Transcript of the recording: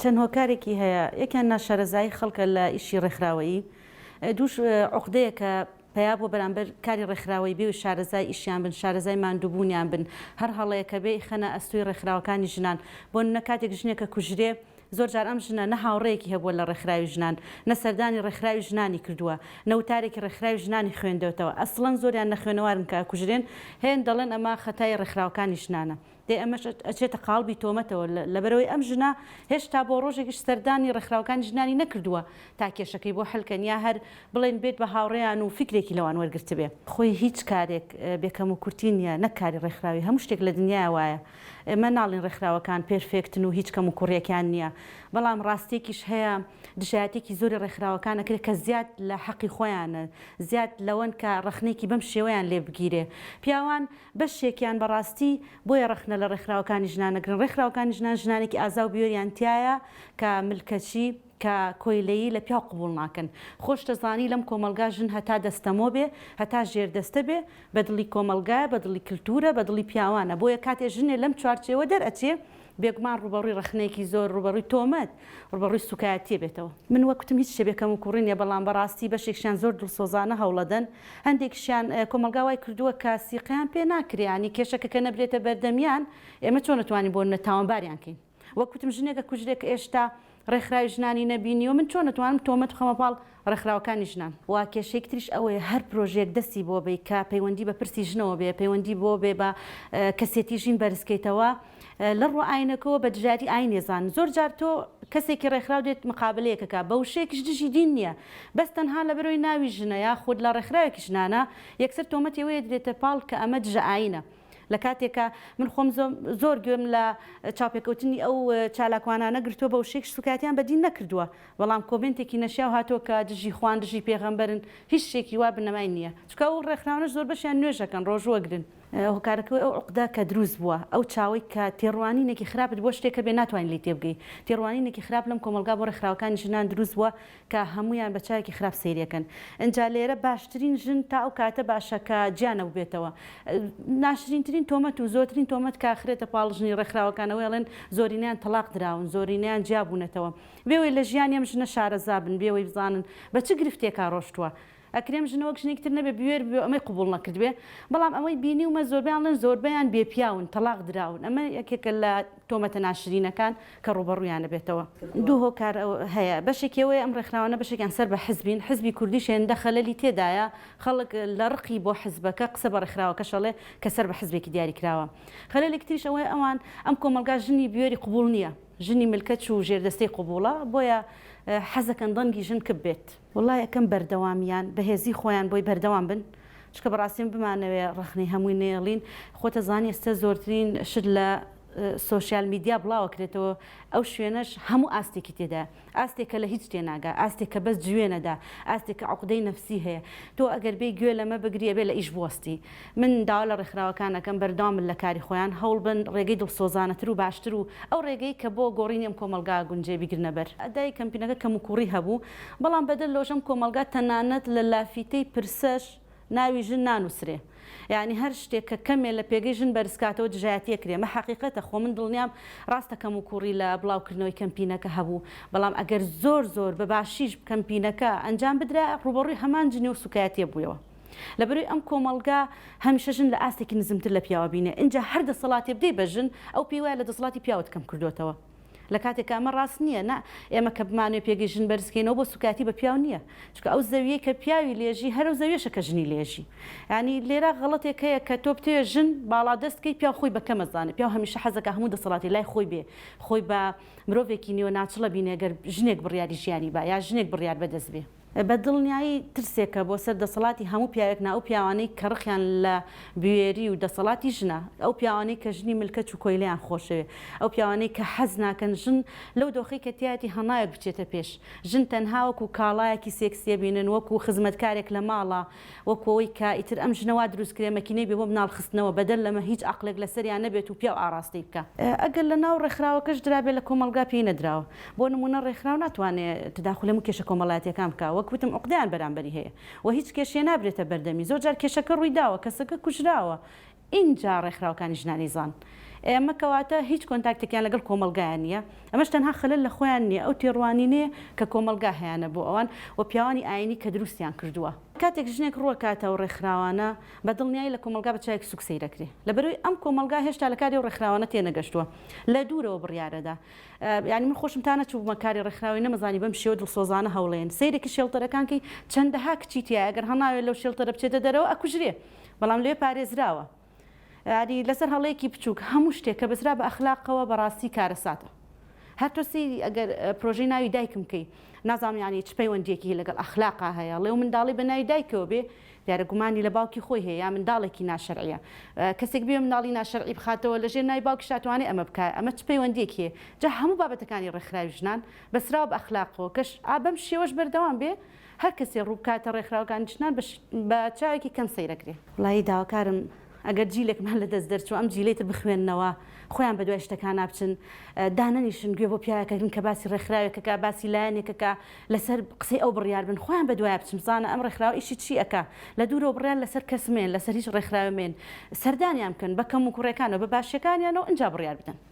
چەند هۆکارێکی هەیە، یەکیان ناشارەزایی خەڵکە لە ئیشی ڕێکخراوەیی، دووش عوقدەیەکە پەیا بووە بەرامبەر کاری ڕێکخراوەیی بێ و شارەزای ئیشیان بن، شارەزای ماندووبوونیان بن، هەر هەڵەیەک کە بێ ئیخەنە ئەستۆی ڕێکخراوەکانی ژنان، بۆ نمونە کاتێک ژنێک ئەکوژرێ زۆر جار ئەم ژنە نە هاوڕێیەکی هەبووە لە ڕێکخراوی ژنان، نە سەردانی ڕێکخراوی ژنانی کردووە، نە وتارێکی ڕێکخراوی ژنانی خوێندۆتەوە، ئەسڵەن زۆریان نەخوێنەوارن کە ئەکوژرێن، هەیەن دەڵێن ئەمە خەتای ڕێکخراوەکانی ژنانە. دەی ئەمەش ئەچێتە قاڵبی تۆمەتەوە، لەبەرئەوەی ئەم ژنە هێشتا بۆ ڕۆژێکیش سەردانی ڕێکخراوەکانی ژنانی نەکردووە تا کێشەکەی بۆ حل کەن یا هەر بڵێن بێت بە هاوڕێیان و فیکرێکی لەوان وەرگرتبێ. خۆی هیچ کارێک بێ کەموکورتی نییە، نەک کاری ڕێکخراوی، هەموو شتێک لە دنیایا وایە. ئێمە ناڵێین ڕێکخراوەکان پێرفێکتن و هیچ کەموکوڕییەکیان نییە، بەڵام ڕاستییەکیش هەیە دژایەتییەکی زۆری ڕێکخراوەکان ئەکرێ کە زیاد لە حەقی خۆیانە، زیاد لەوەن کە ڕەخنەیەکی بەم شێوەیان لێ بگیرێ. پیاوان بەشێکیان بەڕاستی بۆیە ڕەخنە لە ڕێکخراوەکانی ژنان ئەگرن، ڕێکخراوەکانی ژنان ژنانێکی ئازا و بوێریان تیایە کە ملکەچی، کە کۆیلەیی لە پیاو قبوڵ ناکەن. خۆشت ئەزانی لەم کۆمەڵگا ژن هەتا دەستەمۆ بێ، هەتا ژێردەستە بێ، بە دڵی کۆمەڵگایە، بە دڵی کلتورە، بە دڵی پیاوانە. بۆیە کاتێ ژنێ لەم چوارچێوە دەرئەچێ، بێگومان ڕووبەڕووی ڕەخنەیەکی زۆر، ڕووبەڕووی تۆمەت، ڕووبەڕووی سوکایەتیە بێتەوە. من وەک وتم هیچ شتێ بێ کەموکوڕی نیە، بەڵام بەڕاستی بەشێکشیان زۆر دڵسۆزانە هەوڵەدەن، هەندێکیشیان کۆمەڵگا وای کردووە کە سیقەیان پێ ناکرێ، یانی کێشەکە کە نەبرێتە بەردەمیان ئێمە چۆن ئەتوانین بۆ نمونە تاوانباریان کەین؟ وەک وتم ژنێک ئەکوژرێ کە ئێشتا ڕێکخراوی ژنانی نەبینیوە، من چۆن ئەتوانم تۆمەت بخەمە پاڵ ڕێکخراوەکانی ژنان؟ وە کێشەیەکی تریش ئەوەیە هەر پرۆژەیەک دەستی بۆ بەی کە پەیوەندی بە پرسی ژنەوە بێ، پەیوەندی بۆ بێ بە کەسێتی ژین بەرزکەیتەوە، لە ڕووە ئاینەکەوە بە دژایەتی ئاین ئەزانن. زۆر جار تۆ کەسێکی ڕێکخراو دێت مقابەلەیەک ئەکا بە وشەیەکیش دژی دین نییە بەس تەنها لەبەرئەوەی ناوی ژنە یاخود لە ڕێکخراوێکی ژنانە یەکسەر تۆمەتی ئەوەی ئەدرێتە پاڵ کە ئەمە دژە ئاینە. لە کاتێکا من خۆم زۆر گوێم لە چاوپێکەوتنی ئەو چالاکوانانە گرتووە بە وشەیەکیش سوکایەتیان بە دین نەکردووە بەڵام کۆمێنتێکی نەشیاو هاتووە کە دژی خوان دژی پێغەمبەرن هیچ شتێکی وا بنەمای نییە چونکە ئەو ڕێکخراوانەش زۆربەشیان نوێژ ئەکەن ڕۆژوو ئەگرن. هۆکارەکەی ئەو عوقدە کە دروست بووە، ئەو چاوەی کە تێڕوانینێکی خراپت بۆ شتێک هەبێ ناتوانی لێی تێبگەی. تێڕوانینێکی خراپ لەم کۆمەڵگا بۆ ڕێکخراوەکانی ژنان دروست بووە کە هەموویان بە چاوێکی خراپ سەیری ئەکەن. ئینجا لێرە باشترین ژن تا ئەو کاتە باشە کە جیا نەبووبێتەوە. ناشرینترین تۆمەت و زۆرترین تۆمەت کە ئەخرێتە پاڵ ژنی ڕێکخراوەکان ئەوەی ئەڵێن زۆرینەیان تەڵاق دراون، زۆرینەیان جیا بوونەتەوە. بێ ئەوەی لە ژیانی ئەم ژنە شارەزا بن، بێ ئەوەی بزانن بە چ گرفتێکا ڕۆشتووە. ئەکرێ ئەم ژنە وەک ژنێکی تر نەبێ بوێر ببێ و ئەمەی قبوڵ نەکردبێ، بەڵام ئەوەی بینیومە زۆربەیان ئەڵێن زۆربەیان بێ پیاون، تەڵاق دراون، ئەمە یەکێکە لە تۆمەتە ناشرینەکان کە ڕووبەڕوویان ئەبێتەوە. دوو هۆکار هەیە، بەشێکی ئەوەیە ئەم ڕێکخراوانە بەشێکیان سەر بە حزبین، حزبی کوردیش هێندە خەلەلی تێدایە خەڵک لە ڕقی بۆ حزبەکە قسە بە ڕێکخراوەکەش ئەڵێ کە سەر بە حزبێکی دیاریکراوە. خەلەلێکی تریش ئەوەیە ئەوان ئەم کۆمەڵگا ژنی بوێری قبوڵ نییە، ژنی ملکەچ و ژێردەستەی قبوڵە، بۆیە حەزەکەن دەنگی ژن کپ بێت. وەڵا یەکەم بەردەوامیان بەهێزی خۆیان بۆی بەردەوام بن چونکە بەڕاستی من بمانەوێ ڕەخنەی هەمووی نەیەڵین خۆتە زانی ئێستا زۆرترین شت لە سۆشیال میدیا بڵاوەکرێتەوە ئەو شوێنەش هەموو ئاستێکی تێدایە ئاستێک کە لە هیچ تێناگا ئاستێک کە بەس جوێنەدا ئاستێک کە عوقدەی نەفسی هەیە تۆ ئەگەر بێی گوێ لەمە بگری ئەبێ لە ئیش بوەستی من داوا لە ڕێکخراوەکان ئەکەم بەردەوام بن لە کاری خۆیان، هەوڵ بەن ڕێگەی دڵسۆزانەتر و باشتر و ئەو ڕێگەی کە بۆ گۆڕینی ئەم کۆمەڵگا ئەگونجێ بیگرنە بەر. ئەدای کەمپینەکە کەموکوڕی هەبوو، بەڵام بەدەر لەوەش ئەم کۆمەڵگا تەنانەت لە لافیتەی پرسەش ناوی ژن نانووسرێ. یانی هەر شتێک کە کەمێ لە پێگەی ژن بەرزکاتەوە دژایەتی ئەکرێ. ئەمە حەقیقەتە، خۆ من دڵنیام ڕاستە کەموکوڕی لە بڵاوکردنەوەی کەمپینەکە هەبوو، بەڵام ئەگەر زۆر زۆر بە باشیش کەمپینەکە ئەنجام بدرایە ڕووبەڕووی هەمان جنێو و سوکایەتیە بوویەوە. لەبەرئەوەی ئەم کۆمەڵگا هەمیشە ژن لە ئاستێکی نزمتر لە پیاوە بینێ ئینجا هەر دەسەڵاتێ بدەی بە ژن ئەو پێی وایە لە دەسەڵاتی پیاوت کەم کردۆتەوە لە کاتێکا ئەمە ڕاست نییە نا ئێمە کە بمانەوێ پێگەی ژن بەرز کەینەوە بۆ سوکایەتی بە پیاو نییە چونکە ئەو زەویەی کە پیاوی لێژی هەر ئەو زەویەشە کە ژنی لێژی یانی لێرە غەڵەتێک هەیە کە تۆ بتەوێ ژن باڵا دەست کەی پیاو خۆی بە کەم ئەزانێ پیاو هەمیشە حەزەکا هەموو دەسەڵاتی لای خۆی بێ خۆی بە مرۆڤێکی نیوە ناچڵە بینێ گەر ژنێک بڕیاری ژیانی با یا ژنێک بڕیار بەدەست بێ. بە دڵنیایی ترسێکە بۆ سەر دەسەڵاتی هەموو پیاوێک نا ئەو پیاوانەی کە ڕقیان لە بوێری و دەسەڵاتی ژنە، ئەو پیاوانەی کە ژنی ملکەچ و کۆیلەیان خۆشەوێ، ئەو پیاوانەی کە حەز ناکەن ژن لەو دۆخەی کە تیایەتی هەناوێک بچێتە پێش، ژن تەنها وەکو کاڵایەکی سێکسی ئەبینن، وەکو خزمەتکارێک لە ماڵا، وەکو ئەوەی کە ئیتر ئەم ژنە وا دروست کرێ مەکینەی بێ بۆ مناڵ خستنەوە، بەدەر لەمە هیچ عەقڵێک لەسەریا نەبێت و پیاو ئاڕاستەی بکا. ئەگەر لە ناو ڕێکخراوەکەش درابێ لە کۆمەڵگا پێی نەدراوە. بۆ نموونە ڕێکخراو ناتوانێ تەداخولی هەموو کێشە کۆمەڵایەتیەکان بکا، وەک وتم عوقدەیان بەرامبەری هەیە و هیچ کێشەیە نابرێتە بەردەمی، زۆر جار کێشەکە ڕووی داوە، کەسەکە کوژراوە. ئینجا ڕێکخراوەکانی ژنانی زان. ئێمە کەواتە هیچ کۆنتاکتێکیان لەگەڵ کۆمەڵگایا نییە. ئەمەش تەنها خەلەل لە خۆیان نییە، ئەو تێڕوانینەیە کە کۆمەڵگا هەیانە بۆ ئەوان و پیاوانی ئایینی کە دروستیان کردووە. کاتێک ژنێک ڕووەکاتە ئەو ڕێکخراوانە، بە دڵنیایی لە کۆمەڵگا بە چاوێکی سووک سەیرەکرێ. لەبەرئەوەی ئەم کۆمەڵگا هێشتا لە کاری ئەو ڕێکخراوانە تێنەگەشتووە. لە دوورەوە بڕیارەدا. یانی من خۆشم تا نەچووبوومە کاری ڕێکخراوەی نەمەزانی بەم شێوە دڵسۆزانە هەوڵێن. سەیرێکی شێڵتەرەکان کەی چەندەها کچی تیایە ئەگەر هەڵناوێ لەو شێڵتەرە بچێتە دەرەوە ئەکوژرێ. بەڵام لەوێ پارێزراوە. یانی لەسەر هەڵەیەکی بچووک هەموو شتێک کە بەسرا بە ئەخلاقەوە بەڕاستی کارەساتە. هەر تۆ سەیری ئەگەر پرۆژەی ناوی دایکم کەی نازانم یانی چ پەیوەندیەکی هەیە لەگەڵ ئەخلاقا هەیە ڵێ و منداڵی بە ناوی دایکەوە بێ دیارە گومانی لە باوکی خۆی هەیە یا منداڵێکی ناشەرعیە کەسێک بێ منداڵی ناشەرعی بخاتەوە لەژێر ناوی باوکیشا توانێ ئەمە بکا ئەمە چ پەیوەندیەکی هەیە جا هەموو بابەتەکانی ڕێکخراوی ژنان بەسراوە بە ئەخلاقەوە کەش ئا بەم شێوەش بەردەوام بێ هەر کەسێ ڕوو بکاتە ڕێکخراوەکانی ژنان بە چاوێکی کەم سەیرەکرێ. وەڵایی داواکارم ئەگەر جیلێکمان لە دەست دەرچوو ئەم جیلەی تر بخوێننەوە خۆیان بە دوای شتەکانا بچن دانەنیشن گوێ بۆ پیاوێکەکن کە باسی ڕێکخراوێکەکە باسی لایەنێکەکە لەسەر قسەی ئەو بڕیار بن خۆیان بە دوای بچن بزانە ئەم ڕێکخراوە ئیشی چی ئەکا لە دوورەوە بڕیار لەسەر کەس مێن لەسەر هیچ ڕێکخراوێ مێن سەردانیان بکەن بە کەم و کوڕێکانەوە بە باشیەکانیانەوە ئینجا بڕیار بدەن.